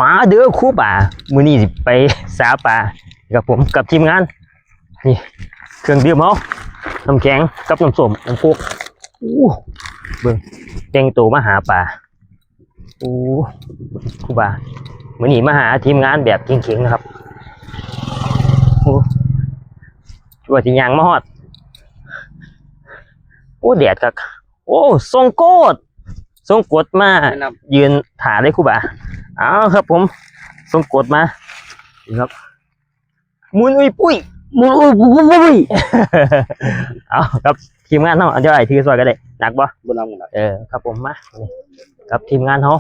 ມາເດີຄູບາ ມື້ນີ້ຊິໄປສາປາກັບຜົມກັບທີມງານ. ນີ້ເຄື່ອງດື່ມເຮົາ ນ້ຳແຂງກັບນ້ຳສົ້ມ ນ້ຳໂຄກ. ໂອ້ ເບິ່ງ ແຕ່ງໂຕມາຫາປາ. ໂອ້ ຄູບາ ມື້ນີ້ມາຫາທີມງານແບບເຄັ່ງໆ ນະຄັບ. ໂອ້ ວ່າຊິຍ່າງມາຮອດ. ໂອ້ ແດດຄັກ. ໂອ້ ຊົງໂກດ ຊົງໂກດມາ ແມ່ນນຳ ຢືນຖ້າເລີຍຄູບາ. ເອົາ ຄັບຜົມ ຊົງໂກດມາ ນີ້ຄັບ. ໝູນອຸ້ຍປຸ້ຍ ໝູນອຸ້ຍປຸ້ຍ. ເອົາ ກັບທີມງານເຮົາ ເອົາ ດຽວອ້າຍຖືຊ່ອຍກໍໄດ້. ໜັກບໍ່? ບໍ່ໜັກ ບໍ່ໜັກ. ເອີ ຄັບຜົມ ມາ ກັບທີມງານເຮົາ.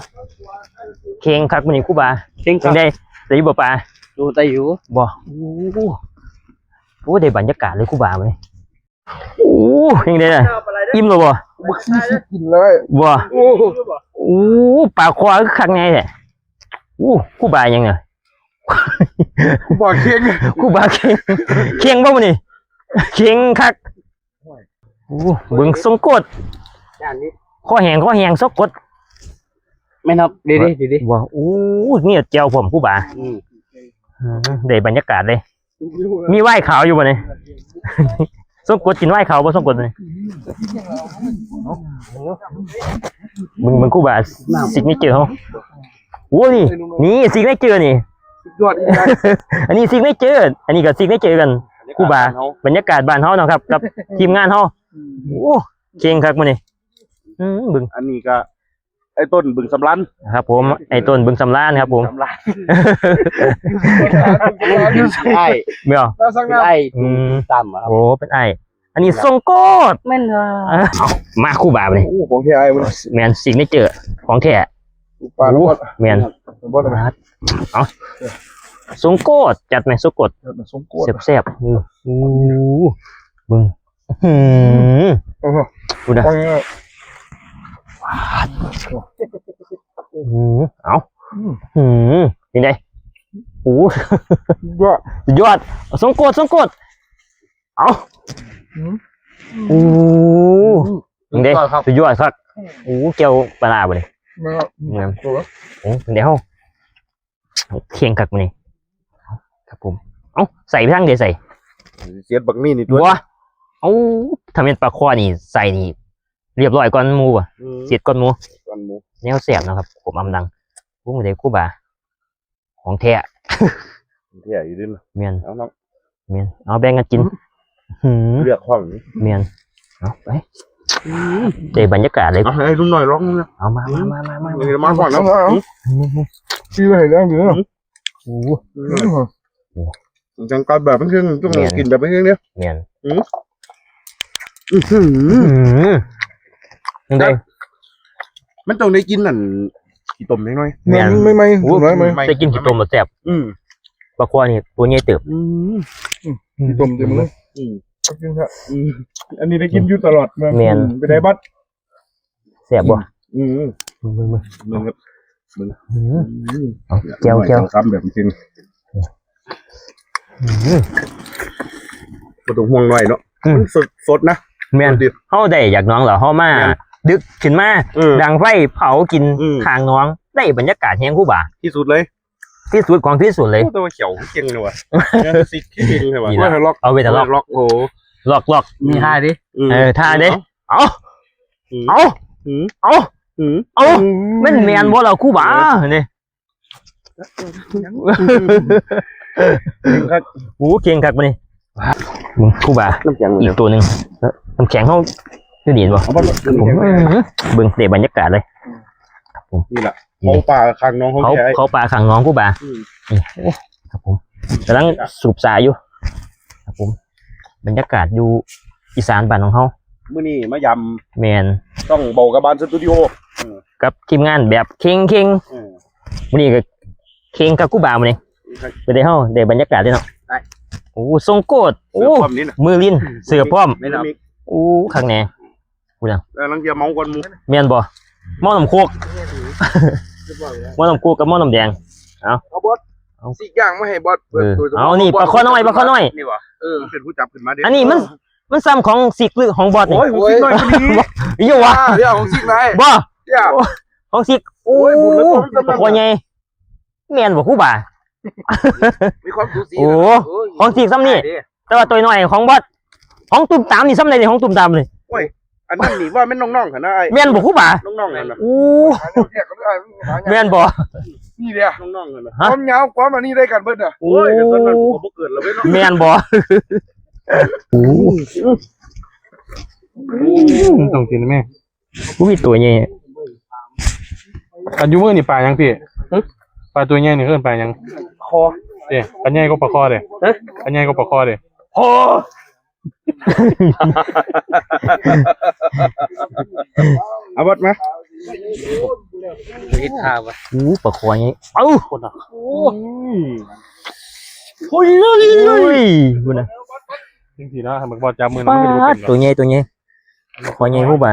ເຄັ່ງຄັກມື້ນີ້ຄູບາ. ເຄັ່ງຄັກ ຈັ່ງໃດ ໄດ້ຢູ່ບໍ່ປາ? ຢູ່ ໄດ້ຢູ່. ບໍ່? ໂອ້ ໂອ້ ໄດ້ບັນຍາກາດເລີຍຄູບາມື້ນີ້. ໂອ້ ເຮັດຈັ່ງໃດລະ? ອີ່ມແລ້ວບໍ່? ບັກຊີຊິກິນເລີຍ. ບໍ່? ໂອ້ ໂອ້ ປາຄໍຄືຄັກແນ່ແທ້. ໂອ້ ຄູບາຫຍັງນະ? ຄູບາເຄັ່ງ ຄູບາເຄັ່ງ. ເຄັ່ງບໍ່ມື້ນີ້? ເຄັ່ງຄັກ. ໂອ້ ເບິ່ງຊົງໂກດ ຄໍແຫ້ງ ຄໍແຫ້ງ ຊົງໂກດ. ແມ່ນຄັບ ດີໆ ດີໆ. ບໍ່? ໂອ້ ມີແຈ່ວພ້ອມຄູບາ. ອືມ ອືມ ໄດ້ບັນຍາກາດເລີຍ. ມີໄວຂາວຢູ່ບໍ່ນີ້? ຊົງໂກດກິນໄວຂາວບໍ່ ຊົງໂກດນີ້? ເບິ່ງ ເບິ່ງຄູບາ ຊິກເນເຈີເຮົາ. ໂອ້ ນີ້ ນີ້ຊິກເນເຈີນີ້ ສຸດຍອດອີ່ຫຼີ. ອັນນີ້ຊິກເນເຈີ ອັນນີ້ກໍຊິກເນເຈີກັນ ຄູບາ. ບັນຍາກາດບ້ານເຮົາເນາະຄັບ ກັບທີມງານເຮົາ. ໂອ້ ເກັ່ງຄັກມື້ນີ້. ອືມ ເບິ່ງ ອັນນີ້ກໍ ໄອ້ຕົ້ນບຶງສຳລານ ຄັບຜົມ ໄອ້ຕົ້ນບຶງສຳລານຄັບຜົມ. ສຳລານ ອ້າຍ ແມ່ນບໍ່? ເປັນອ້າຍ ອືມ ຕຳ ໂອ້ ເປັນອ້າຍ. ອັນນີ້ຊົງໂກດ ແມ່ນວ່າ ເອົາ ມາຄູບາບາດນີ້. ໂອ້ ຂອງແທ້ອ້າຍ. ແມ່ນ ຊິກເນເຈີຂອງແທ້. ໂອ້ ແມ່ນ ເອົາ ຊົງໂກດ ຈັດແມ່ນຊົງໂກດ ແຊບໆ. ອືມ ໂອ້ ເບິ່ງ ອືມ ໂອ້ໂຫ ພຸ້ນນະ ອືມ ເອົາ ອືມ ເປັນໃດ? ໂອ້ ສຸດຍອດ ສຸດຍອດ. ຊົງໂກດ ຊົງໂກດ ເອົາ ອືມ ໂອ້ ເປັນໃດ? ສຸດຍອດຄັບ ສຸດຍອດຄັກ. ໂອ້ ແຈ່ວປາຮ້າບໍ່ນີ້? ແມ່ນ ແມ່ນ ໂອ້ ເປັນໃດເຮົາ? ເຄັ່ງຄັກມື້ນີ້ ຄັບຜົມ. ເອົ້າ ໃສ່ໄປທາງໃດໃສ່? ເສດບັກມີນີ້ຕົວະ ບໍ່ ເອົ້າ ຖ້າແມ່ນປາຄໍນີ້ໃສ່ນີ້ລຽບຮ້ອຍກ່ອນໝູ່ບໍ່? ອືມ ເສດກ່ອນໝູ່ ກ່ອນໝູ່ ແນວແຊບເນາະຄັບ ຂົມອຳດັງ. ໂອ້ ມື້ໃດຄູບາ ຂອງແທ້ ຂອງແທ້ຢູ່ເດ້. ແມ່ນ ເອົາເນາະ ແມ່ນ ເອົາແບ່ງກັນກິນ. ອືມ ເລືອກຫ້ອງນີ້ ແມ່ນ ເອົາໄປ. ອືມ ໄດ້ບັນຍາກາດເລີຍ. ເອົາໃຫ້ລຸງໜ້ອຍລອງນະ. ເອົາມາ ມາ ມາ ມາ ມາ ມາກ່ອນເນາະ. ອືມ ຊິໄດ້ແລ້ວຢູ່ເນາະ. ໂອ້ ອືມ ຈັງກັດແບບເປັນເຄື່ອງ ຕ້ອງ ແມ່ນ ກິນແບບເປັນເຄື່ອງເດ້. ແມ່ນ ອືມ ອືມ ຈັ່ງໃດ? ມັນຕ້ອງໄດ້ກິນອັນ ຂີ້ຕົມໜ້ອຍໆ. ແມ່ນ ແມ່ນ ໃໝ່ໆ ໂອ້ ໄດ້ກິນຂີ້ຕົມແລ້ວແຊບ. ອືມ ປາຄໍນີ້ຕົວໃຫຍ່ເຕີບ. ອືມ ອືມ ຂີ້ຕົມເຕັມເລີຍ. ອືມ ກິນແທ້. ອືມ ອັນນີ້ໄດ້ກິນຢູ່ຕະຫຼອດ. ແມ່ນ ອືມ ເປັນໃດບັດ? ແຊບບໍ່? ອືມ ເບິ່ງ ເບິ່ງ ເບິ່ງ ເບິ່ງຄັບ ເບິ່ງ ອືມ ອືມ ເອົາ ແຈ່ວ ແຈ່ວ ຕຳແບບນີ້ ອືມ ບໍ່ຕ້ອງຫ່ວງໜ້ອຍເນາະ. ອືມ ມັນສົດໆນະ. ແມ່ນ ເຮົາໄດ້ຈາກໜອງແລ້ວ ເຮົາມາ ແມ່ນ ດຶກຂຶ້ນມາ ເອີ ດັງໄຟເຜົາກິນ ອືມ ຂ້າງໜອງ ໄດ້ບັນຍາກາດແຮງຄູບາ ທີ່ສຸດເລີຍ. ທີ່ສຸດຂອງທີ່ສຸດເລີຍ. ໂອ້ ແຕ່ວ່າຂຽວເກັ່ງເລີຍວ່າ ຊິກເກັ່ງເລີຍວ່າ. ນີ້ລະ ເອົາໄວ້ຖ້າລັອກ ເອົາໄວ້ຖ້າລັອກ. ໂອ້ ລັອກໆ ມີທ່າເດ້. ອືມ ເອີ ທ່າເດ້. ເອົາ ເອົາ ອືມ ເອົາ ອືມ ເອົາ ອືມ ມັນແມ່ນບໍ່ລະຄູບາ? ເອີ ນີ້ ເກັ່ງຄັກ ໂອ້ ເກັ່ງຄັກບາດນີ້. ຄູບາ ນ້ຳແຂງ ອີກຕົວໜຶ່ງ ນ້ຳແຂງເຮົາຢູ່ນີ້ເຫັນບໍ່? ເອົາມາ ເບິ່ງ ເບິ່ງໄດ້ບັນຍາກາດເລີຍ. ນີ້ລະ ເຜົາປ່າຂ້າງໜອງເຮົາ ເຜົາ ແທ້ ເຜົາປ່າຂ້າງໜອງຄູບາ. ອືມ ນີ້ ໂອ້ ຄັບຜົມ ກຳລັງສູບສາຢູ່ ຄັບຜົມ. ບັນຍາກາດຢູ່ອີສານບ້ານຂອງເຮົາ ມື້ນີ້ມາຢາມ. ແມ່ນ ຊ່ອງເບົາກະບານສະຕູດິໂອ ອືມ ກັບທີມງານແບບເຄັ່ງໆ. ອືມ ມື້ນີ້ກໍເຄັ່ງຄັກຄູບາມື້ນີ້ ເປັນໃດເຮົາໄດ້ບັນຍາກາດເດ້ເນາະ. ໂອ້ ຊົງໂກດ ໂອ້ ມືລິນ ເສື້ອພ້ອມ. ແມ່ນ ໂອ້ ຄັກແນ່. ພຸ້ນນະ ແລ້ວລາງເທື່ອເມົາກ່ອນໝູ່. ແມ່ນບໍ່? ເມົານ້ຳໂຄກ ເມົານ້ຳໂຄກກັບເມົານ້ຳແດງ. ເອົາ ເອົາບອດ ເອົາ ຊິກຍ່າງມາໃຫ້ບອດ. ເອີ ເອົານີ້ປາຄໍນ້ອຍ ປາຄໍນ້ອຍ. ນີ້ຫວາ? ເອີ ມັນເປັນຜູ້ຈັບຂຶ້ນມາເດ້. ອັນນີ້ມັນ ມັນຊ້ຳຂອງຊິກຫຼືຂອງບອດນີ້? ໂອ້ຍ ຂອງຊິກນ້ອຍກວ່ານີ້ ຢູ່ຫວາ? ເອີ ຂອງຊິກຫຼາຍ ບໍ່? ເອີ ຂອງຊິກ. ໂອ້ຍ ໂອ້ຍ ປາຄໍໃຫຍ່. ແມ່ນບໍ່ຄູບາ? ມີຄວາມສູສີ ໂອ້ ນະ ໂອ້ຍ ຂອງຈີກສ່ຳນີ້ ໄດ້ເດ້ ແຕ່ວ່າໂຕນ້ອຍຂອງບອດ ຂອງຕຸ້ມຕາມນີ້ສ່ຳໃດນີ້ ຂອງຕຸ້ມຕາມນີ້? ໂອ້ຍ ອັນນັ້ນນີ້ວ່າແມ່ນນ້ອງໆ ຫັ້ນນະອ້າຍ ແມ່ນບໍ່ຄູບາ? ນ້ອງໆ ຫັ້ນນະ ໂອ້ ແມ່ນບໍ່? ນີ້ເດ້ ນ້ອງໆ ຫັ້ນນະ ຄວາມຍາວຄວາມອັນນີ້ໄດ້ກັນເບິດນະ ໂອ້ຍ ແຕ່ຕອນນັ້ນກູກໍບໍ່ເກີດແລ້ວເວີຍເນາະ ແມ່ນບໍ່? ໂອ້ ຕ້ອງກິນແມ່ ບໍ່ມີຕົວໃຫຍ່ ອັນຢູ່ມືນີ້ປາຫຍັງພີ່? ຫຶ? ປາຕົວໃຫຍ່ນີ້ເອີ້ນປາຫຍັງ? ຄໍ ເດ້ ອັນໃຫຍ່ກວ່າປາຄໍເດ້ ຫະ ອັນໃຫຍ່ກວ່າປາຄໍເດ້ ພໍ ເອົາບອດມາ ເຮັດທ່າວ່າ ໂອ້ ປາຄໍໃຫຍ່ ເອົ້າ ພຸ້ນນະ ໂອ້ຍ ໂອ້ຍ ພຸ້ນນະ ຈັ່ງຊີ້ເນາະ ໃຫ້ບັກບອດຈັບມືນະ ປາ ມັນກໍຊິບໍ່ເປັນດອກ ຕົວໃຫຍ່ ຕົວໃຫຍ່ ຄໍໃຫຍ່ຮູ້ບໍ່?